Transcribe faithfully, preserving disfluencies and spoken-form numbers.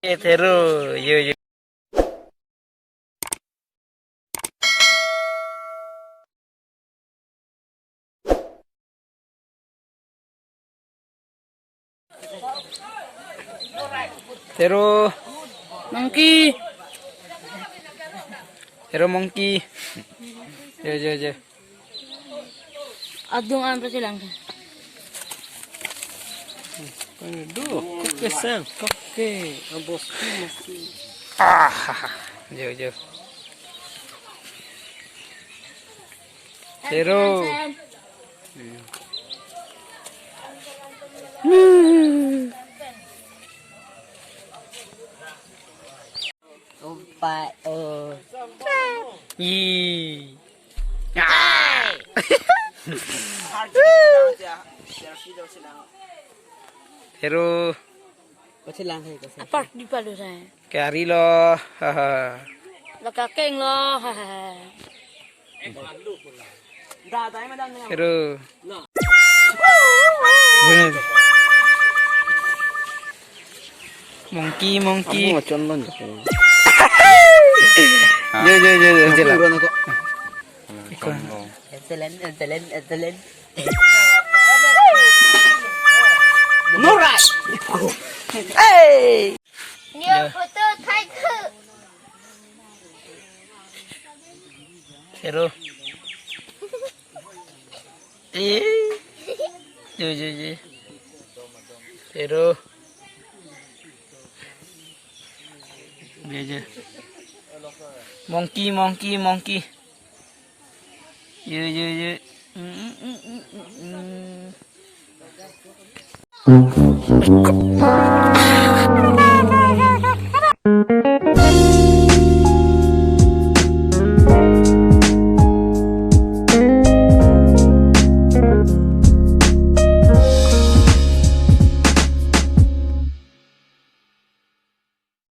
Eh, Theru, yo, yo. Theru. Monkey. Theru monkey. Yo, yo, yo. Adung an pasi lang. Aduh, koke sang, koke. Abos ki masi. Ah, yo, yo. Theru. Opa, oh. Yi. Ah. Theru. Kosi lang hai, kosi. Apart di palu saya. Ke ari lo. Haha. Laka keng lo. Haha. Theru. Monkey, monkey. Kamu ngacon lo nih. Yo, yo, yo, yo, yo. Aku uron aku. Excellent, excellent, excellent. Norai. Hey. Yo, photo thai khu. Theru. Eh. Yo, yo, yo. Theru. Yo, yo. Monkey, monkey, monkey. Yo, yo, yo. Mm, mm, mm, mm, mm, mm.